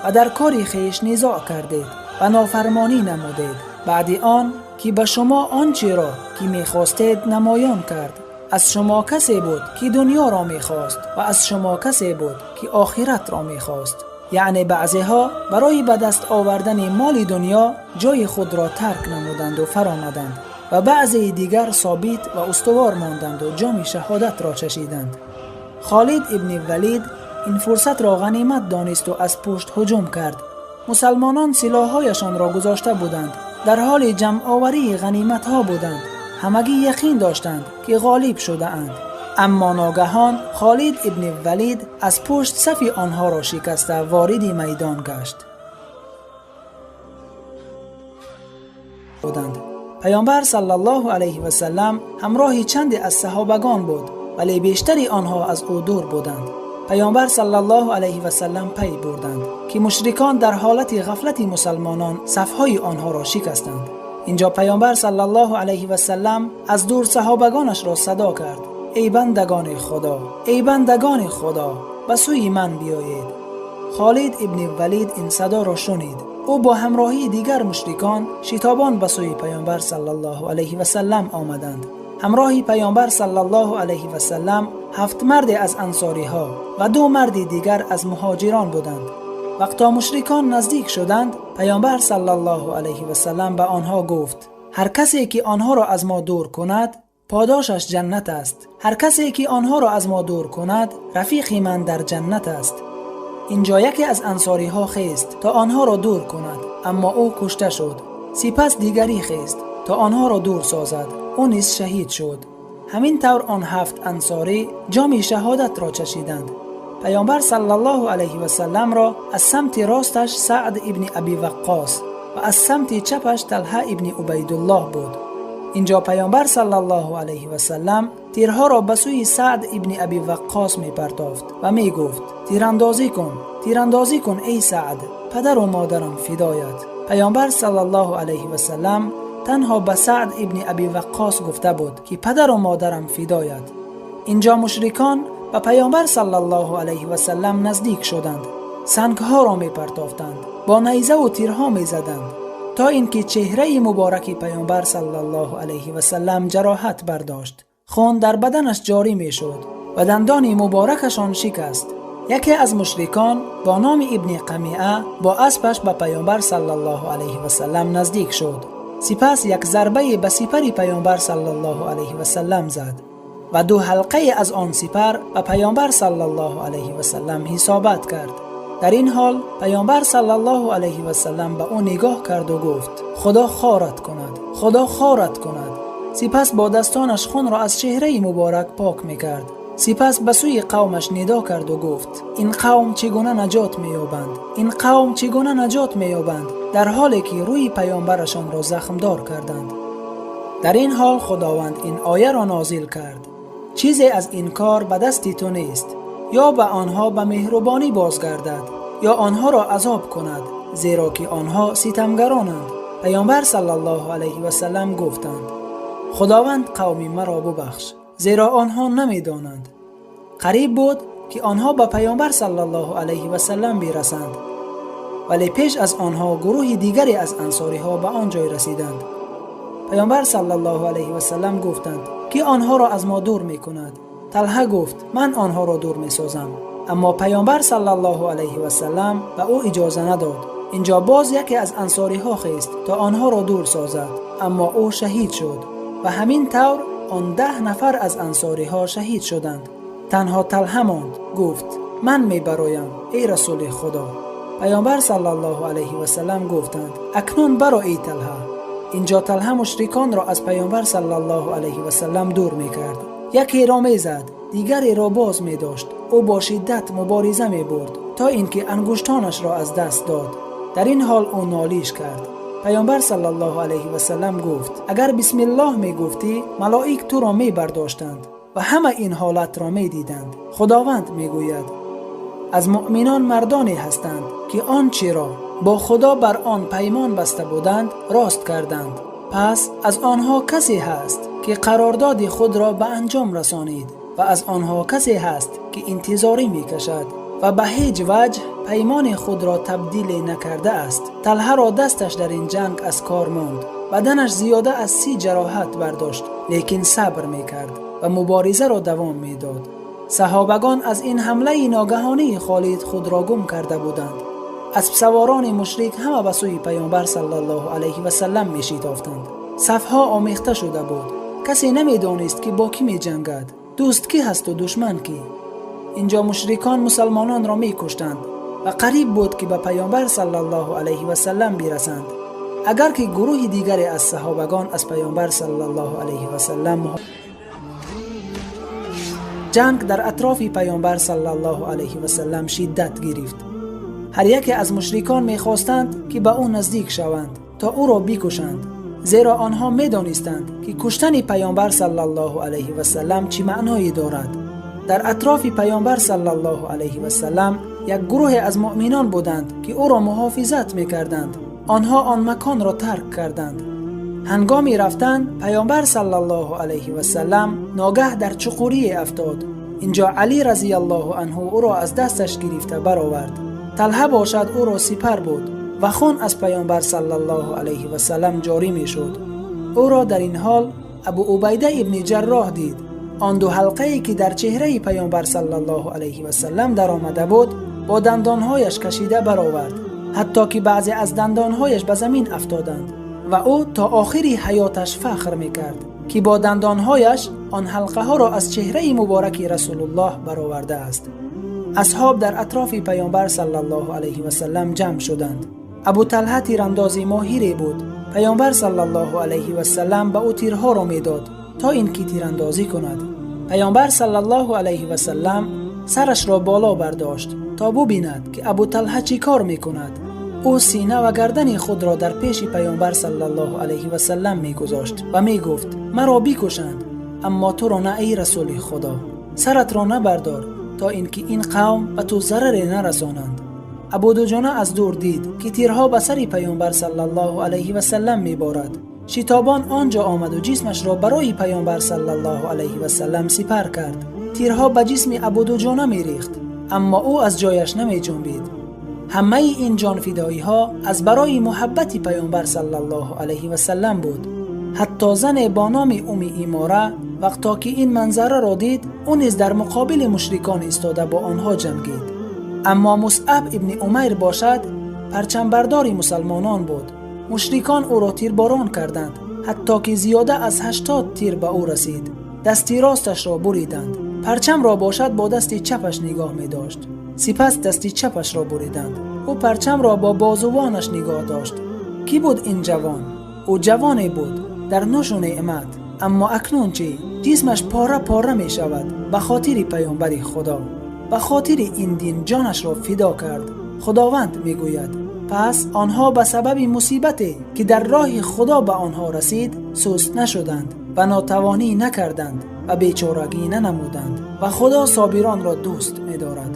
ва дар кори хеш низоъ кардед ва нофармонӣ намудед, баъди он ки ба шумо он чиро, ки мехостед, намоён кард. Аз шумо касе буд, ки дунёро мехост, ва аз шумо касе буд, ки охиратро мехост. Яъне баъзеҳо барои ба даст овардани моли дунё ҷои худро тарк намуданду фаромаданд ва баъзеи дигар собит ва устувор монданду ҷоми шаҳодатро чашиданд. Холид ибни Валид ин фурсатро ғанимат донисту аз пушт ҳуҷум кард. Мусалмонон силоҳҳояшонро гузошта буданд, дар ҳоли ҷамъоварии ғаниматҳо буданд. Ҳамагӣ яқин доштанд, ки ғолиб шудаанд. Аммо ногаҳон Холид ибни Валид аз пушт сафи онҳоро шикаста вориди майдон гашт. Буданд. Паёмбар саллаллоҳу алайҳи васаллам ҳамроҳи чанде аз саҳобагон буд, вале бештари онҳо аз ӯ дур буданд. Паёмбар саллаллоҳу алайҳи васаллам пай бурданд, ки мушрикон дар ҳолати ғафлати мусалмонон сафҳои онҳоро шикастанд. Инҷо паёмбар саллаллоҳу алайҳи васаллам аз дур саҳобагонашро садо кард: эй бандагони Худо, эй бандагони Худо, ба сӯи ман биёед. Холид ибни Валид ин садоро шунид. Ӯ бо ҳамроҳии дигар мушрикон шитобон ба сӯи паёмбар саллаллоҳу алайҳи васаллам омаданд. Ҳамроҳи паёмбар саллаллоҳу алайҳи васаллам 7 марде аз ансориҳо ва 2 марди дигар аз муҳоҷирон буданд. Вақто мушрикон наздик шуданд, Паёмбар саллаллоҳу алайҳи васаллам ба онҳо гуфт: ҳар касе ки онҳоро аз мо дур кунад, подошаш ҷаннат аст. Ҳар касе ки онҳоро аз мо дур кунад, рафиқи ман дар ҷаннат аст. Инҷо яке аз ансориҳо хест то онҳоро дур кунад, аммо ӯ кушта шуд. Сипас дигарӣ хест то онҳоро дур созад, ӯ низ шаҳид шуд. Ҳамин тавр он 7 ансорӣ ҷоми шаҳодатро чашиданд. Паёмбар саллаллоҳу алайҳи васалламро аз самти росташ Саъд ибни Аби Ваққос ва аз самти чапаш Талҳа ибни Убайдуллоҳ буд. Инҷо Паёмбар саллаллоҳу алайҳи васаллам тирҳоро ба сӯи Саъд ибни Аби Ваққос мепартофт ва мегуфт: тирандозӣ кун, тирандозӣ кун, эй Саъд, падару модарам фидоят. Паёмбар саллаллоҳу алайҳи васаллам танҳо ба Саъд ибни Аби Ваққос гуфта буд, ки падару модарам фидоят. Инҷо мушрикон ба Паёмбар саллаллоҳу алайҳи васаллам наздик шуданд, сангҳоро мепартофтанд, бо найзаву тирҳо мезаданд, то ин ки чеҳраи мубораки Паёмбар саллаллоҳу алайҳи васаллам ҷароҳат бардошт. Хун дар баданаш ҷорӣ мешуд ва дандони муборакашон шикаст. Яке аз мушрикон бо номи Ибни Қамиа бо аспаш ба Паёмбар саллаллоҳу алайҳи васаллам наздик шуд. Сипас як зарбае ба сипари Паёмбар саллаллоҳу алайҳи васаллам зад ва 2 ҳалқае аз он сипар ба Паёмбар саллаллоҳу алайҳи васаллам ҳисобат кард. Дар ин ҳол Паёмбар саллаллоҳу алайҳи васаллам ба ӯ нигоҳ карду гуфт: Худо хорат кунад, Худо хорат кунад. Сипас бо дастонаш хунро аз чеҳраи муборак пок мекард. Сипас ба сӯи қавмаш нидо карду гуфт: ин қавм чӣ гуна наҷот меёбанд? Ин қавм чӣ гуна наҷот меёбанд, дар ҳоле ки рӯи паёмбарашонро захмдор карданд? Дар ин ҳол Худованд ин ояро нозил кард: чизе аз ин кор ба дасти ту нест, ё ба онҳо ба меҳрубонӣ бозгардад, ё онҳоро азоб кунад, зеро ки онҳо ситамгаронанд. Паёмбар саллаллоҳу алайҳи васаллам гуфтанд: Худованд қавми маро бубахш, зеро онҳо намедонанд. Қариб буд ки онҳо ба Паёмбар саллаллоҳу алайҳи васаллам бирасанд, вале пеш аз онҳо гурӯҳи дигаре аз ансориҳо ба он ҷой расиданд. Паёмбар саллаллоҳу алайҳи васаллам гуфтанд: ки онҳоро аз мо дур мекунад? Талҳа гуфт: ман онҳоро дур месозам. Аммо Паёмбар саллаллоҳу алайҳи васаллам ба ӯ иҷоза надод. Инҷо боз яке аз ансориҳо хест то онҳоро дур созад, аммо ӯ шаҳид шуд ва ҳамин тавр он 10 нафар аз ансориҳо шаҳид шуданд. Танҳо Талҳа монд. Гуфт: ман мебароям, эй Расули Худо. Паёмбар саллаллоҳу алайҳи васаллам гуфтанд: акнун баро, эй Талҳа. Инҷо Талҳа мушриконро аз Паёмбар саллаллоҳу алайҳи васаллам дур мекард. Якеро мезад, дигареро боз медошт. Ӯ бо шиддат мубориза мебурд то ин ки ангуштонашро аз даст дод. Дар ин ҳол ӯ нолиш кард. Паёмбар саллаллоҳу алайҳи васаллам гуфт: агар бисмиллоҳ мегуфтӣ, малоик туро мебардоштанд ва ҳама ин ҳолатро медиданд. Худованд мегӯяд: аз муъминон мардоне ҳастанд, ки он чиро бо Худо бар он паймон баста буданд, рост карданд. Пас аз онҳо касе ҳаст, ки қарордоди худро ба анҷом расонид ва аз онҳо касе ҳаст, ки интизорӣ мекашад ва ба ҳеҷ ваҷҳ паймони худро табдиле накардааст. Талҳаро дасташ дар ин ҷанг аз кор монд. Баданаш зиёда аз 30 ҷароҳат бардошт, лекин сабр мекард ва муборизаро давом медод. Саҳобагон аз ин ҳамлаи ногаҳонии Холид худро гум карда буданд. Аспсаворони мушрик ҳама ба сӯи Паёмбар саллаллоҳу алайҳи васаллам мешитофтанд. Сафҳо омехта шуда буд. Касе намедонист, ки бо кӣ меҷангад, дӯст кӣ ҳасту душман кӣ. Инҷо мушрикон мусалмононро мекуштанд ва қариб буд, ки ба Паёмбар саллаллоҳу алайҳи васаллам бирасанд. Агар ки гурӯҳи дигаре аз саҳобагон аз Паёмбар саллаллоҳу алайҳи васаллам ҷанг дар атрофи Паёмбар саллаллоҳу алайҳи васаллам шиддат гирифт. Ҳар яке аз мушрикон мехостанд, ки ба ӯ наздик шаванд то ӯро бикушанд, зеро онҳо медонистанд, ки куштани Паёмбар саллаллоҳу алайҳи васаллам чӣ маъное дорад. Дар атрофи Паёмбар саллаллоҳу алайҳи васаллам як гурӯҳе аз муъминон буданд, ки ӯро муҳофизат мекарданд. Онҳо он маконро тарк карданд. Ҳангоми рафтан Паёмбар саллаллоҳу алайҳи васаллам ногаҳ дар чуқурие афтод. Инҷо Алӣ разияллоҳу анҳу ӯро аз дасташ гирифта баровард. Талҳа бошад ӯро сипар буд ва хун аз Паёмбар саллаллоҳу алайҳи васаллам ҷорӣ мешуд. Ӯро дар ин ҳол Абу Убайда ибни Ҷарроҳ дид. Он 2 ҳалқае ки дар чеҳраи Паёмбар саллаллоҳу алайҳи васаллам даромада буд, бо дандонҳояш кашида баровард, ҳатто ки баъзе аз дандонҳояш ба замин афтоданд ва ӯ то охири ҳаёташ фахр мекард, ки бо дандонҳояш он ҳалқаҳоро аз чеҳраи мубораки Расулуллоҳ баровардааст. Асҳоб дар атрофи Паёмбар саллаллоҳу алайҳи васаллам ҷамъ шуданд. Абу Талҳа тирандози моҳире буд. Паёмбар саллаллоҳу алайҳи васаллам ба ӯ тирҳоро медод, то ин ки тирандозӣ кунад. Паёмбар саллаллоҳу алайҳи васаллам сарашро боло бардошт, то бубинад, ки Абу Талҳа чӣ кор мекунад. Ӯ сина ва гардани худро дар пеши Паёмбар саллаллоҳу алайҳи васаллам мегузошт ва мегуфт: маро бикушанд, аммо туро на, эй Расули Худо. Саратро набардор, то ин ки ин қавм ба ту зараре нарасонанд. Абу Дуҷона аз дур дид, ки тирҳо ба сари Паёмбар саллаллоҳу алайҳи васаллам меборад. Шитобон он ҷо омаду ҷисмашро барои Паёмбар саллаллоҳу алайҳи васаллам сипар кард. Тирҳо ба ҷисми Абу Дуҷона мерехт, аммо ӯ аз ҷояш намеҷунбид. Ҳамаи ин ҷонфидоиҳо аз барои муҳаббати Паёмбар саллаллоҳу алайҳи васаллам буд. Ҳатто зане бо номи Уми Имора вақто ки ин манзараро дид, ӯ низ дар муқобили мушрикон истода бо онҳо ҷангид. Аммо Мусъаб ибни Умайр бошад, парчамбардори мусалмонон буд. Мушрикон ӯро тирборон карданд, ҳатто ки зиёда аз 80 тир ба ӯ расид. Дасти росташро буриданд. Парчамро бошад бо дасти чапаш нигоҳ медошт. Сипас дасти чапашро буриданд. Ӯ парчамро бо бозувонаш нигоҳ дошт. Кӣ буд ин ҷавон? Ӯ ҷавоне буд дар нӯшу неъмат, аммо акнун чӣ? Ҷисмаш пора пора мешавад ба хотири Паёмбари Худо. Ба хотири ин дин ҷонашро фидо кард. Худованд мегӯяд: пас онҳо ба сабаби мусибате, ки дар роҳи Худо ба онҳо расид, суст нашуданд ва нотавонӣ накарданд ва бечорагӣ нанамуданд ва Худо собиронро дӯст медорад.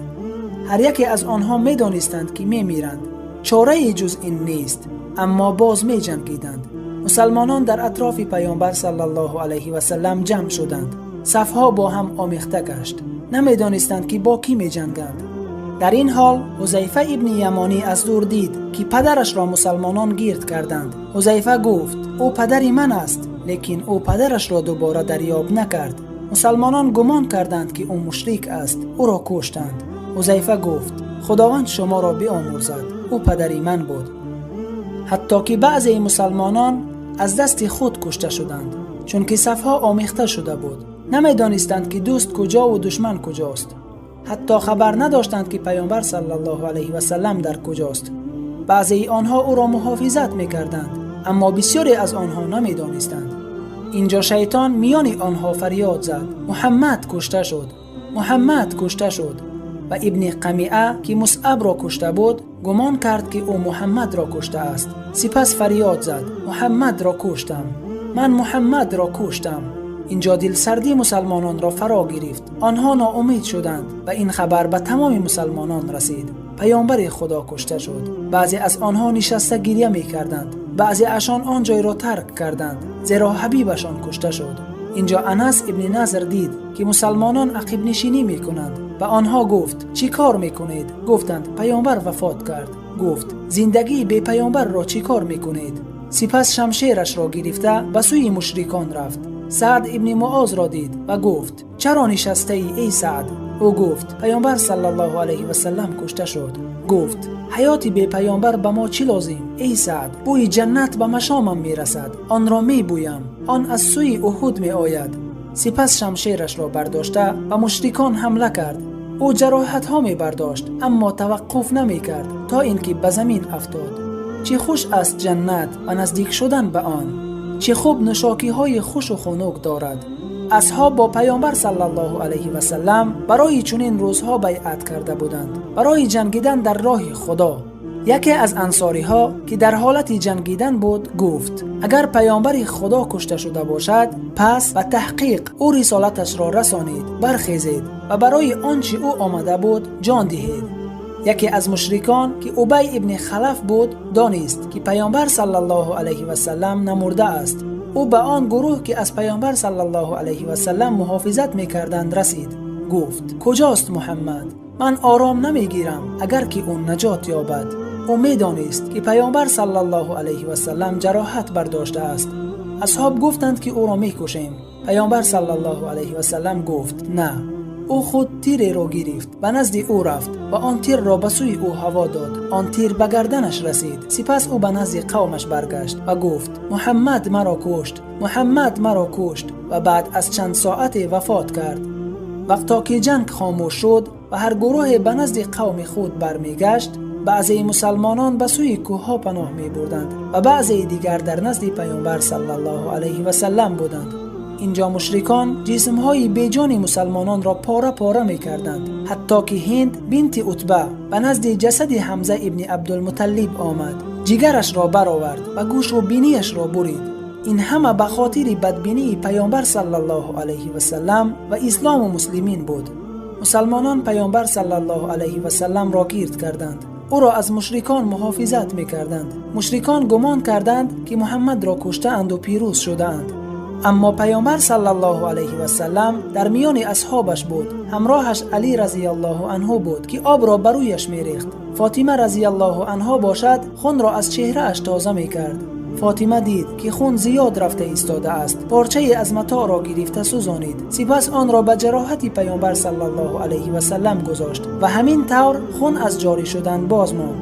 Ҳар яке аз онҳо медонистанд, ки мемиранд, чорае ҷуз ин нест, аммо боз меҷангиданд. Мусалмонон дар атрофи Паёмбар саллаллоҳу алайҳи васаллам ҷамъ шуданд. Сафҳо бо ҳам омехта гашт. Намедонистанд, ки бо кӣ меҷанганд. Дар ин ҳол Ҳузайфа ибни Ямонӣ аз дур дид, ки падарашро мусалмонон гирд карданд. Ҳузайфа гуфт: ӯ падари ман аст, лекин ӯ падарашро дубора дарёб накард. Мусалмонон гумон карданд, ки ӯ мушрик аст, ӯро куштанд. Ҳузайфа гуфт: Худованд шуморо биомӯрзад, ӯ падари ман буд. Ҳатто ки баъзеи мусалмонон аз дасти худ кушта шуданд, чунки сафҳо омехта шуда буд. Намедонистанд, ки дӯст куҷову душман куҷост. Ҳатто хабар надоштанд, ки Паёмбар саллаллоҳу алайҳи васаллам дар куҷост. Баъзеи онҳо ӯро муҳофизат мекарданд, аммо бисёре аз онҳо намедонистанд. Инҷо шайтон миёни онҳо фарёд зад: Муҳаммад кушта шуд, Муҳаммад кушта шуд. Ва Ибни Қамиа, ки Мусъабро кушта буд, гумон кард, ки ӯ Муҳаммадро куштааст. Сипас фарёд зад: Муҳаммадро куштам, ман Муҳаммадро куштам. Инҷо дилсардӣ мусалмононро фаро гирифт. Онҳо ноумид шуданд ва ин хабар ба тамоми мусалмонон расид: Паёмбари Худо кушта шуд. Баъзе аз онҳо нишаста гиря мекарданд, баъзеашон он ҷойро тарк карданд, зеро ҳабибашон кушта шуд. Инҷо Анас ибни Назр дид, ки мусалмонон ақибнишинӣ мекунанд. Ба онҳо гуфт: чӣ кор мекунед? Гуфтанд: паёмбар вафот кард. Гуфт: зиндагии бепаёмбарро чӣ кор мекунед? Сипас шамшерашро гирифта ба сӯи мушрикон рафт. Саъд ибни Муозро дид ва гуфт: чаро нишастаӣ, эй Саъд? Ӯ гуфт: Паёмбар саллаллоҳу алайҳи васаллам кушта шуд. Гуфт: ҳаёти бепаёмбар ба мо чӣ лозим, эй Саъд? Бӯи ҷаннат ба машомам мерасад, онро мебӯям, он аз сӯи Уҳуд меояд. Сипас шамшерашро бардошта ба мушрикон ҳамла кард. Ӯ ҷароҳатҳо мебардошт, аммо таваққуф намекард, то ин ки ба замин афтод. Чӣ хуш аст ҷаннат ва наздик шудан ба он! Чӣ хуб нӯшокиҳои хушу хунук дорад! Асҳоб бо Паёмбар саллаллоҳу алайҳи васаллам барои чунин рӯзҳо байъат карда буданд, барои ҷангидан дар роҳи Худо. Яке аз ансориҳо, ки дар ҳолати ҷангидан буд, гуфт: агар Паёмбари Худо кушта шуда бошад, пас ба таҳқиқ ӯ рисолаташро расонид. Бархезед ва барои он чӣ ӯ омада буд ҷон диҳед. Яке аз мушрикон, ки Убай ибни Халаф буд, донист, ки Паёмбар саллаллоҳу алайҳи васаллам намурда аст. Ӯ ба он гурӯҳ, ки аз Паёмбар саллаллоҳу алайҳи васаллам муҳофизат мекарданд, расид. Гуфт: куҷост Муҳаммад? Ман ором намегирам, агар ки ӯ наҷот ёбад. Ӯ медонист, ки Паёмбар саллаллоҳу алайҳи васаллам ҷароҳат бардоштааст. Асҳоб гуфтанд, ки ӯро мекушем. Паёмбар саллаллоҳу алайҳи васаллам гуфт: на. Ӯ худ тиреро гирифт, ба назди ӯ рафт ва он тирро ба сӯи ӯ ҳаво дод. Он тир ба гарданаш расид. Сипас ӯ ба назди қавмаш баргашт ва гуфт: «Муҳаммад маро кушт, Муҳаммад маро кушт», ва баъд аз чанд соате вафот кард. Вақто ки ҷанг хомӯш шуд ва ҳар гурӯҳе ба назди қавми худ бармегашт, баъзеи мусалмонон ба сӯи кӯҳҳо паноҳ мебурданд ва баъзеи дигар дар назди Паёмбар саллаллоҳу алайҳи васаллам буданд. Инҷо мушрикон ҷисмҳои беҷони мусалмононро пора пора мекарданд, ҳатто ки Ҳинд бинти Утба ба назди ҷасади Ҳамза ибни Абдулмуталлиб омад, ҷигарашро баровард ва гӯшу бинияшро бурид. Ин ҳама ба хотири бадбинии Паёмбар саллаллоҳу алайҳи васаллам ва ислому муслимин буд. Мусалмонон Паёмбар саллаллоҳу алайҳи васалламро гирд карданд, ӯро аз мушрикон муҳофизат мекарданд. Мушрикон гумон карданд, ки Муҳаммадро куштаанду пирӯз шудаанд, аммо Паёмбар саллаллоҳу алайҳи васаллам дар миёни асҳобаш буд. Ҳамроҳаш Алӣ разияллоҳу анҳу буд, ки обро ба рӯяш мерехт. Фотима разияллоҳу анҳо бошад, хунро аз чеҳрааш тоза мекард. Фотима дид, ки хун зиёд рафта истодааст, порчае аз матоъро гирифта сӯзонид, сипас онро ба ҷароҳати Паёмбар саллаллоҳу алайҳи васаллам гузошт ва ҳамин тавр хун аз ҷорӣ шудан боз монд.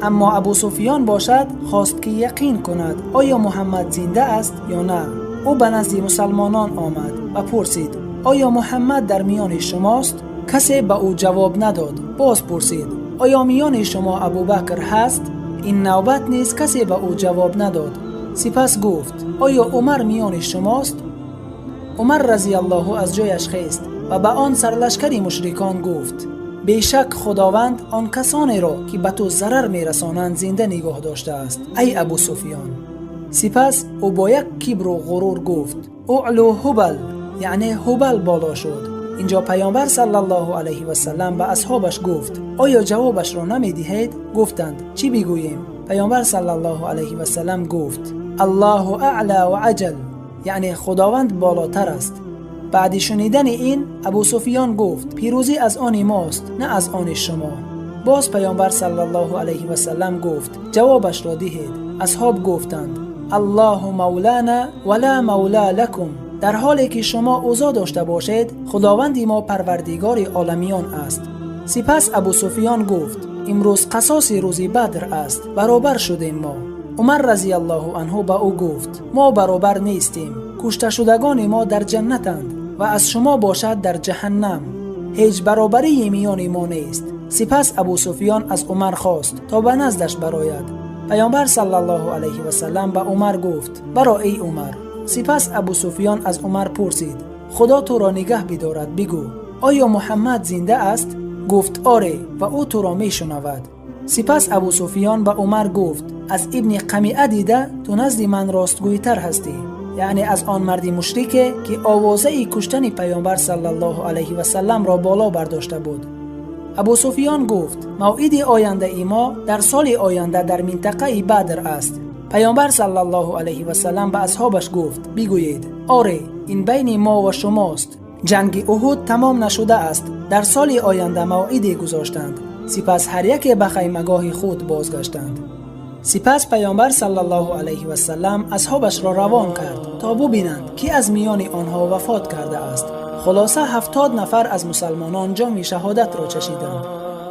Аммо Абусуфиён бошад, хост, ки яқин кунад, оё Муҳаммад зинда аст ё на. Ӯ ба назди мусалмонон омад ва пурсид: «Оё Муҳаммад дар миёни шумост?» Касе ба ӯ ҷавоб надод. Боз пурсид: «Оё миёни шумо Абубакр ҳаст?» Ин навбат низ касе ба ӯ ҷавоб надод. Сипас гуфт: «Оё Умар миёни шумост?» Умар разияллоҳу аз ҷояш хест ва ба он сарлашкари мушрикон гуфт: «Бешак, Худованд он касонеро, ки ба ту зарар мерасонанд, зинда нигоҳ доштааст, ай Абу Суфиён». Сипас ӯ бо як кибру ғурур гуфт: «Уълу Ҳубал», яъне Ҳубал боло шуд. Инҷо Паёмбар саллаллоҳу алайҳи васаллам ба асҳобаш гуфт: «Оё ҷавобашро намедиҳед?» Гуфтанд: «Чӣ бигӯем?» Паёмбар саллаллоҳу алайҳи васаллам гуфт: «Аллоҳу аъла ва аҷал», яъне Худованд болотар аст. Баъди шунидани ин Абусуфиён гуфт: «Пирӯзӣ аз они мост, на аз они шумо». Боз Паёмбар саллаллоҳу алайҳи васаллам гуфт: «Ҷавобашро диҳед». Асҳоб гуфтанд: «Аллоҳу мавлана ва ла мавла лакум». Дар ҳоле ки шумо узо дошта бошед, Худованди мо Парвардигори оламиён аст. Сипас Абусуфиён гуфт: «Имрӯз қасоси рӯзи Бадр аст, баробар шудем мо». Умар разияллоҳу анҳу ба ӯ гуфт: «Мо баробар нестем, кушташудагони мо дар ҷаннатанд ва аз шумо бошад дар ҷаҳаннам, ҳеҷ баробарии миёни мо нест». Сипас Абусуфиён аз Умар хост, то ба наздаш барояд. Паёмбар саллаллоҳу алайҳи васаллам ба Умар гуфт: «Баро, эй Умар». Сипас Абусуфиён аз Умар пурсид: «Худо туро нигаҳ бидорад, бигӯ, оё Муҳаммад зинда аст?» Гуфт: «Оре, ва ӯ туро мешунавад». Сипас Абусуфиён ба Умар гуфт: «Аз Ибни Қамиа дида ту назди ман ростгӯйтар ҳастӣ», яъне аз он марди мушрике, ки овозаи куштани Паёмбар саллаллоҳу алайҳи васалламро боло бардошта буд. Абусуфиён гуфт: «Мавъиди ояндаи мо дар соли оянда дар минтақаи Бадр аст». Паёмбар саллаллоҳу алайҳи васаллам ба асҳобаш гуфт: «Бигӯед: оре, ин байни мо ва шумост, ҷанги Уҳуд тамом нашудааст». Дар соли оянда мавъиде гузоштанд. Сипас ҳар яке ба хаймагоҳи худ бозгаштанд. Сипас Паёмбар саллаллоҳу алайҳи васаллам асҳобашро равон кард, то бубинанд, ки аз миёни онҳо вафот кардааст. Хулоса, 70 нафар аз мусалмонон ҷоми шаҳодатро чашиданд.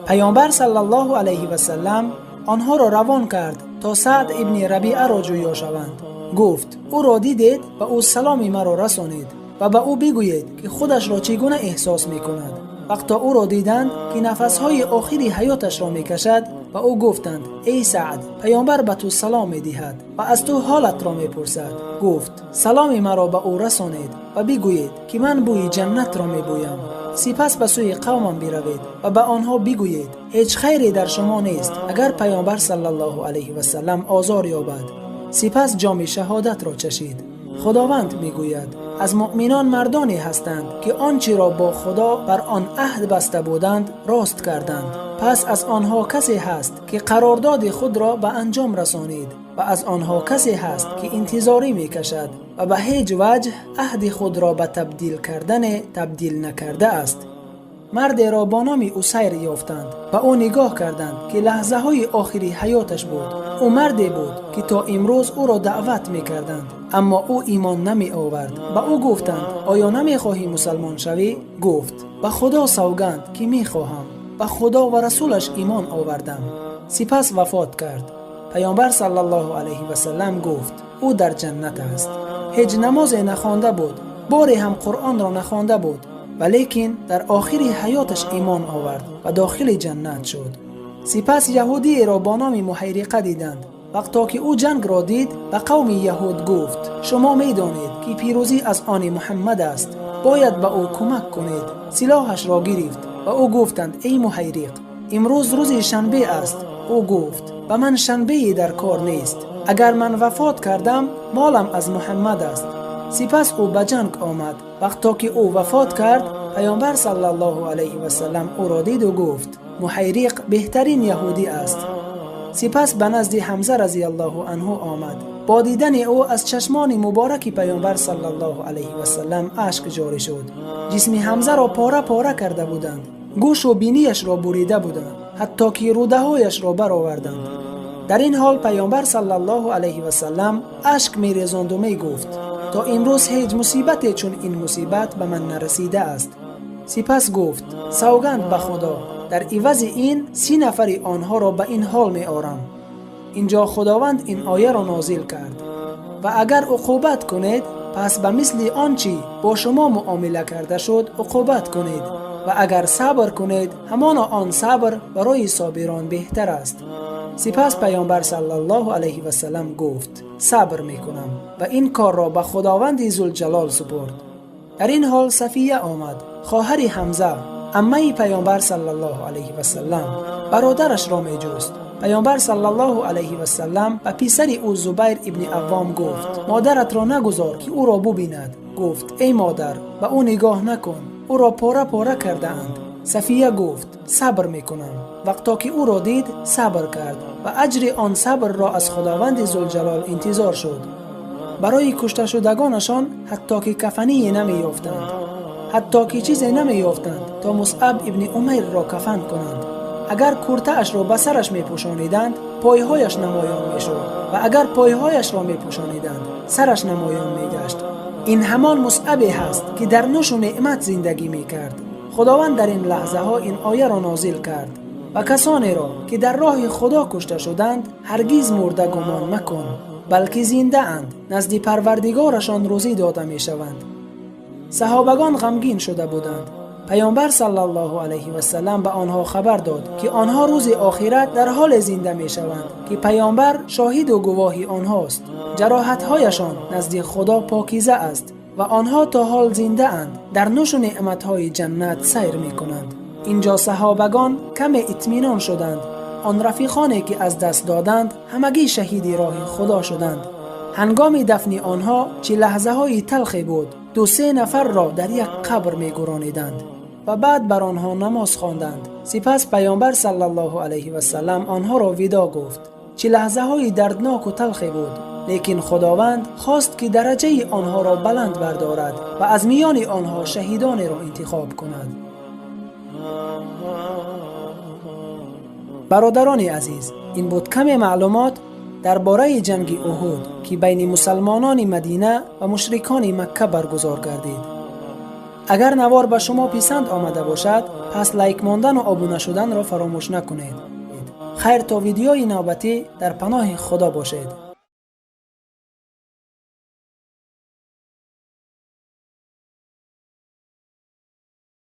Паёмбар саллаллоҳу алайҳи васаллам онҳоро равон кард, то Саъд ибни Рабиаро ҷӯё шаванд. Гуфт: «Ӯро дидед, ба ӯ саломи маро расонед ва ба ӯ бигӯед, ки худашро чӣ гуна эҳсос мекунад». Вақто ӯро диданд, ки нафасҳои охири ҳаёташро мекашад, ба ӯ гуфтанд: «Эй Саъд, Паёмбар ба ту салом медиҳад ва аз ту ҳолатро мепурсад». Гуфт: «Саломи маро ба ӯ расонед ва бигӯед, ки ман бӯи ҷаннатро мебӯям. Сипас ба сӯи қавмам биравед ва ба онҳо бигӯед: ҳеҷ хайре дар шумо нест, агар Паёмбар саллаллоҳу алайҳи васаллам озор ёбад». Сипас ҷоми шаҳодатро чашид. Худованд мегӯяд: «Аз муъминон мардоне ҳастанд, ки он чиро бо Худо бар он аҳд баста буданд, рост карданд. Пас аз онҳо касе ҳаст, ки қарордоди худро ба анҷом расонид, ва аз онҳо касе ҳаст, ки интизорӣ мекашад ва ба ҳеҷ ваҷҳ аҳди худро ба табдил кардане табдил накардааст». Мардеро бо номи Усайр ёфтанд. Ба ӯ нигоҳ карданд, ки лаҳзаҳои охири ҳаёташ буд. Ӯ марде буд, ки то имрӯз ӯро даъват мекарданд, аммо ӯ имон намеовард. Ба ӯ гуфтанд: оё намехоҳӣ мусалмон шавӣ? Гуфт: ба Худо савганд, ки мехоҳам. Ба Худо ва расулаш имон овардам. Сипас вафот кард. Паёмбар саллаллоҳу алайҳи васаллам гуфт: ӯ дар ҷаннат аст. Ҳеҷ намозе нахонда буд, боре ҳам Қуръонро нахонда буд, валекин дар охири ҳаёташ имон овард ва дохили ҷаннат шуд. Сипас яҳудиеро бо номи Муҳайриқа диданд. Вақто ки ӯ ҷангро дид, ба қавми яҳуд гуфт: шумо медонед, ки пирӯзӣ аз они Муҳаммад аст, бояд ба ӯ кӯмак кунед. Силоҳашро гирифт. Ба ӯ гуфтанд: эй Муҳайриқ, имрӯз рӯзи шанбе аст. Ӯ гуфт: ба ман шанбее дар кор нест. Агар ман вафот кардам, молам аз Муҳаммад аст. Сипас ӯ ба ҷанг омад. Вақто ки ӯ вафот кард, паёмбар саллаллоҳу алайҳи васаллам ӯро диду гуфт: Муҳайриқ беҳтарин яҳудӣ аст. Сипас ба назди Ҳамза разияллоҳу анҳу омад. Бо дидани ӯ аз чашмони мубораки паёмбар саллаллоҳу алайҳи васаллам ашк ҷорӣ шуд. Ҷисми Ҳамзаро пора пора карда буданд, гӯшу бинияшро бурида буданд, ҳатто ки рӯдаҳояшро бароварданд. Дар ин ҳол паёмбар саллаллоҳу алайҳи васаллам ашк мерезонду мегуфт: то имрӯз ҳеҷ мусибате чун ин мусибат ба ман нарасидааст. Сипас гуфт: савганд ба Худо, дар ивази ин 30 нафари онҳоро ба ин ҳол меорам. Инҷо Худованд ин ояро нозил кард: ва агар уқубат кунед, пас ба мисли он чӣ бо шумо муомила карда шуд уқубат кунед, ва агар сабр кунед, ҳамоно он сабр барои собирон беҳтар аст. Сипас паёмбар саллаллоҳу алайҳи васаллам гуфт: сабр мекунам, ва ин корро ба Худованди Зулҷалол супурд. Дар ин ҳол Сафия омад, хоҳари Ҳамза, аммаи паёмбар саллаллоҳу алайҳи васаллам, бародарашро меҷуст. Паёмбар саллаллоҳу алайҳи васаллам ба писари ӯ Зубайр ибни Аввом гуфт: модаратро нагузор, ки ӯро бубинад. Гуфт: эй модар, ба ӯ нигоҳ накун, ӯро пора пора кардаанд. Сафия гуфт: сабр мекунам. Вақто ки ӯро дид, сабр кард ва аҷри он сабрро аз Худованди Зулҷалол интизор шуд. Барои кушташудагонашон ҳатто ки кафание намеёфтанд, ҳатто ки чизе намеёфтанд, то Мусъаб ибни Умайрро кафан кунанд. Агар куртаашро ба сараш мепӯшониданд, пойҳояш намоён мешуд, ва агар пойҳояшро мепӯшониданд, сараш намоён мегашт. Ин ҳамон Мусъабе ҳаст, ки дар нӯшу неъмат зиндагӣ мекард. Худованд дар ин лаҳзаҳо ин ояро нозил кард: ва касонеро, ки дар роҳи Худо кушта шуданд, ҳаргиз мурда гумон макун, балки зиндаанд, назди Парвардигорашон рӯзӣ дода мешаванд. Саҳобагон ғамгин шуда буданд. Паёмбар саллаллоҳу алайҳи васаллам ба онҳо хабар дод, ки онҳо рӯзи охират дар ҳоле зинда мешаванд, ки паёмбар шоҳиду гувоҳи онҳост. Ҷароҳатҳояшон назди Худо покиза аст ва онҳо то ҳол зиндаанд, дар нӯшу неъматҳои ҷаннат сайр мекунанд. Инҷо саҳобагон каме итминон шуданд. Он рафиқоне, ки аз даст доданд, ҳамагӣ шаҳиди роҳи Худо шуданд. Ҳангоми дафни онҳо чӣ лаҳзаҳои талхе буд. 2-3 нафарро дар як қабр мегурониданд ва баъд бар онҳо намоз хонданд. Сипас паёмбар саллаллоҳу алайҳи васаллам онҳоро видо гуфт. Чӣ лаҳзаҳои дардноку талхе буд, лекин Худованд хост, ки дараҷаи онҳоро баланд бардорад ва аз миёни онҳо шаҳидонеро интихоб кунад. Бародарони азиз, ин буд каме маълумот дар бораи ҷанги Уҳуд, ки байни мусалмонони Мадина ва мушрикони Макка баргузор гардид. Агар навор ба шумо писанд омада бошад, пас лайк мондану обуна шуданро фаромӯш накунед. Хайр, то видеои навбатӣ дар паноҳи Худо бошед.